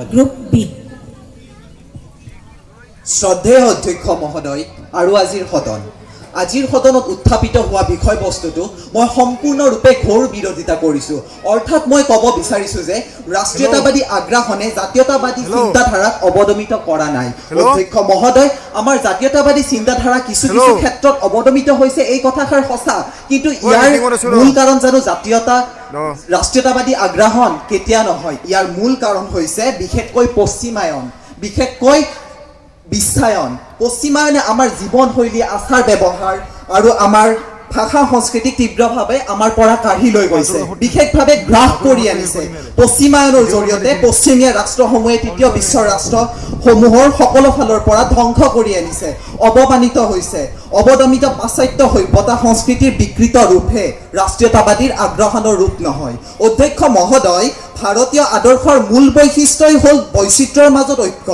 Group B. শ্ৰদ্ধেয় অধ্যক্ষ মহোদয় আৰু আজিৰ সদনত উত্থাপিত হোৱা বিষয়বস্তুটো মই সম্পূৰ্ণৰূপে ঘোৰ বিৰোধিতা কৰিছোঁ। অৰ্থাৎ মই ক'ব বিচাৰিছোঁ যে ৰাষ্ট্ৰীয়তাবাদী আগ্ৰাসনে জাতীয়তাবাদী Hello. চিন্তাধাৰাক অৱদমিত কৰা নাই। Hello. অধ্যক্ষ মহোদয়, আমাৰ জাতীয়তাবাদী চিন্তাধাৰা কিছু কিছু Hello. ক্ষেত্ৰত অৱদমিত হৈছে, এই কথাষাৰ সঁচা। কিন্তু মই ইয়াৰ meeting ত আছো ৰ। মূল কাৰণ জানো জাতীয়তা ন। ৰাষ্ট্ৰীয়তাবাদী আগ্ৰাসন? কেতিয়া নহয়। ইয়াৰ মূল কাৰণ হৈছে বিশেষকৈ পশ্চিমায়ন, বিশেষকৈ বিশ্বায়ন। পশ্চিমায়নে আমাৰ জীৱনশৈলী, আচাৰ ব্যৱহাৰ আৰু আমাৰ ভাষা সংস্কৃতিক তীব্ৰভাৱে আমাৰ পৰা কাঢ়ি লৈ গৈছে, বিশেষভাৱে গ্ৰাস কৰি আনিছে। পশ্চিমায়নৰ জৰিয়তে পশ্চিমীয়া ৰাষ্ট্ৰসমূহে তৃতীয় বিশ্বৰ ৰাষ্ট্ৰসমূহৰ সকলো ফালৰ পৰা ধ্বংস কৰি আনিছে, অৱমানিত হৈছে। অৱদমিত পাশ্চাত্য সভ্যতা সংস্কৃতিৰ বিকৃত ৰূপহে, ৰাষ্ট্ৰীয়তাবাদীৰ আগ্ৰাসনৰ ৰূপ নহয়। অধ্যক্ষ মহোদয়, ভাৰতীয় আদৰ্শৰ মূল বৈশিষ্ট্যই হ'ল বৈচিত্ৰ্যৰ মাজত ঐক্য।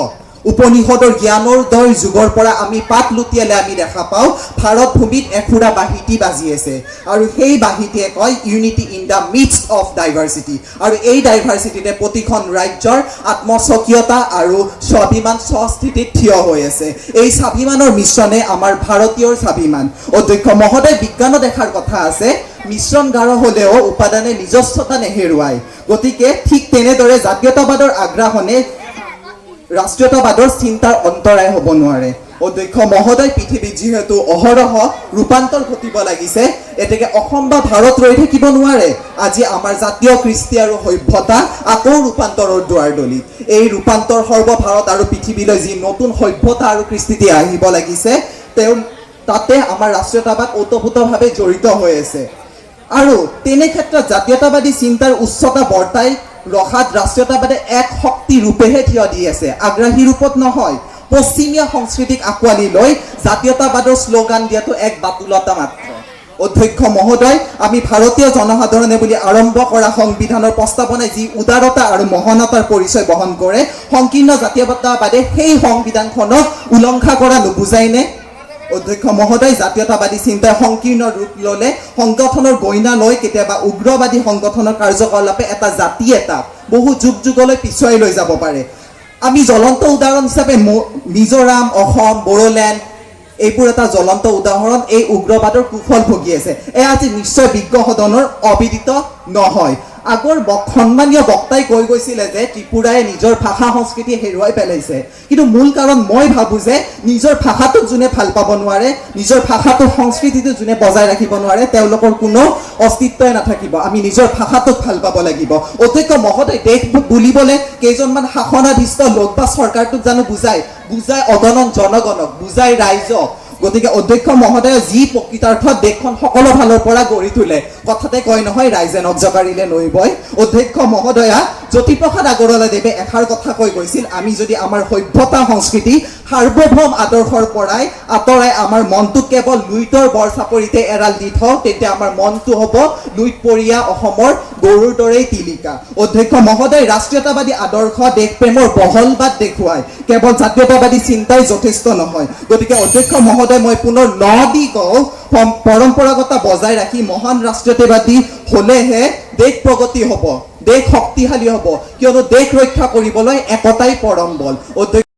উপনিষদৰ জ্ঞানোদয় যুগৰ পৰা আমি পাত লুটিয়ালে আমি দেখা পাওঁ, ভাৰত ভূমিত এসুৰা বাঁহীটি বাজি আছে আৰু সেই বাঁহীটিয়ে কয়, "Unity in the midst of diversity." আৰু এই ডাইভাৰ্চিটিতে প্ৰতিখন ৰাজ্যৰ আত্মস্বকীয়তা আৰু স্বাভিমান স্বস্থিতিত থিয় হৈ আছে। এই স্বাভিমানৰ মিশ্ৰণে আমাৰ ভাৰতীয়ৰ স্বাভিমান। অধ্যক্ষ মহোদয়, বিজ্ঞানত এষাৰ কথা আছে, মিশ্ৰণ গাঢ় হ'লেও উপাদানে নিজস্বতা নেহেৰুৱায়। গতিকে ঠিক তেনেদৰে জাতীয়তাবাদৰ আগ্ৰাসনে ৰাষ্ট্ৰীয়তাবাদৰ চিন্তাৰ অন্তৰায় হ'ব নোৱাৰে। অধ্যক্ষ মহোদয়, পৃথিৱীত যিহেতু অহৰহ ৰূপান্তৰ ঘটিব লাগিছে, এতেকে অসম বা ভাৰত ৰৈ থাকিব নোৱাৰে। আজি আমাৰ জাতীয় কৃষ্টি আৰু সভ্যতা আকৌ ৰূপান্তৰৰ দুৱাৰদলিত। এই ৰূপান্তৰ সৰ্বভাৰত আৰু পৃথিৱীলৈ যি নতুন সভ্যতা আৰু কৃষ্টিতি আহিব লাগিছে, তেওঁ তাতে আমাৰ ৰাষ্ট্ৰীয়তাবাদ ওতপ্ৰোতভাৱে জড়িত হৈ আছে। আৰু তেনে ক্ষেত্ৰত জাতীয়তাবাদী চিন্তাৰ উচ্চতা বৰ্তাই ৰখাত ৰাষ্ট্ৰীয়তাবাদে এক শক্তি ৰূপেহে থিয় দি আছে, আগ্ৰাহী ৰূপত নহয়। পশ্চিমীয়া সংস্কৃতিক আঁকোৱালি লৈ জাতীয়তাবাদৰ শ্লোগান দিয়াটো এক বাতুলতা মাত্ৰ। অধ্যক্ষ মহোদয়, আমি ভাৰতীয় জনসাধাৰণে বুলি আৰম্ভ কৰা সংবিধানৰ প্ৰস্তাৱনাই যি উদাৰতা আৰু মহানতাৰ পৰিচয় বহন কৰে, সংকীৰ্ণ জাতীয়তাবাদে সেই সংবিধানখনক উলংঘা কৰা নুবুজায়নে? অধ্যক্ষ মহোদয়, জাতীয়তাবাদী চিন্তাই সংকীৰ্ণ ৰূপ ল'লে সংগঠনৰ গইনা লৈ কেতিয়াবা উগ্ৰবাদী সংগঠনৰ কাৰ্যকলাপে এটা জাতি এটাক বহু যুগ যুগলৈ পিছুৱাই লৈ যাব পাৰে। আমি জ্বলন্ত উদাহৰণ হিচাপে মিজোৰাম, অসম, বড়োলেণ্ড এইবোৰ এটা জ্বলন্ত উদাহৰণ, এই উগ্ৰবাদৰ কুফল ভুগি আছে। এয়া আজি নিশ্চয় বিজ্ঞ সদনৰ অবিদিত নহয়। আগৰ সন্মানীয় বক্তাই কৈ গৈছিলে যে ত্ৰিপুৰাই নিজৰ ভাষা সংস্কৃতি হেৰুৱাই পেলাইছে। কিন্তু মূল কাৰণ মই ভাবো যে নিজৰ ভাষাটোক যোনে ভাল পাব নোৱাৰে, নিজৰ ভাষাটোৰ সংস্কৃতিটো যোনে বজাই ৰাখিব নোৱাৰে, তেওঁলোকৰ কোনো অস্তিত্বই নাথাকিব। আমি নিজৰ ভাষাটোক ভাল পাব লাগিব। অধ্যক্ষ মহোদয়, দেশ বুলিবলৈ কেইজনমান শাসনাধীষ্ঠ লোক বা চৰকাৰটোক জানো বুজায়? বুজায় অগণন জনগণক, বুজায় ৰাইজক। গতিকে অধ্যক্ষ মহোদয়, যি প্ৰকৃতাৰ্থত দেশখন সকলো ফালৰ পৰা গঢ়ি তোলে, কথাতে কয় নহয়, ৰাইজে নখ জোকাৰিলে নৈ বয়। অধ্যক্ষ মহোদয়া, জ্যোতিপ্ৰসাদ আগৰৱালাদেৱে এষাৰ কথা কৈ গৈছিল, আমি যদি আমাৰ সভ্যতা সংস্কৃতি সাৰ্বভৌম আদৰ্শৰ পৰাই আঁতৰাই আমাৰ মনটোক কেৱল লুইতৰ বৰ চাপৰিতে এৰাল দি থওঁ, তেতিয়া আমাৰ মনটো হ'ব লুইতপৰীয়া অসমৰ গৰুৰ দৰেই টিলিকা। অধ্যক্ষ মহোদয়, ৰাষ্ট্ৰীয়তাবাদী আদৰ্শ দেশপ্ৰেমৰ বহল বাট দেখুৱায়। কেৱল জাতীয়তাবাদী চিন্তাই যথেষ্ট নহয়। গতিকে অধ্যক্ষ মহোদয়, মই পুনৰ ন দি কওঁ, পৰম্পৰাগতা বজাই ৰাখি মহান ৰাষ্ট্ৰীয়তাবাদী হ'লেহে দেশ প্ৰগতি হ'ব, দেশ শক্তিশালী হ'ব। কিয়নো দেশ ৰক্ষা কৰিবলৈ একতাই পৰম বল। অধ্যক্ষ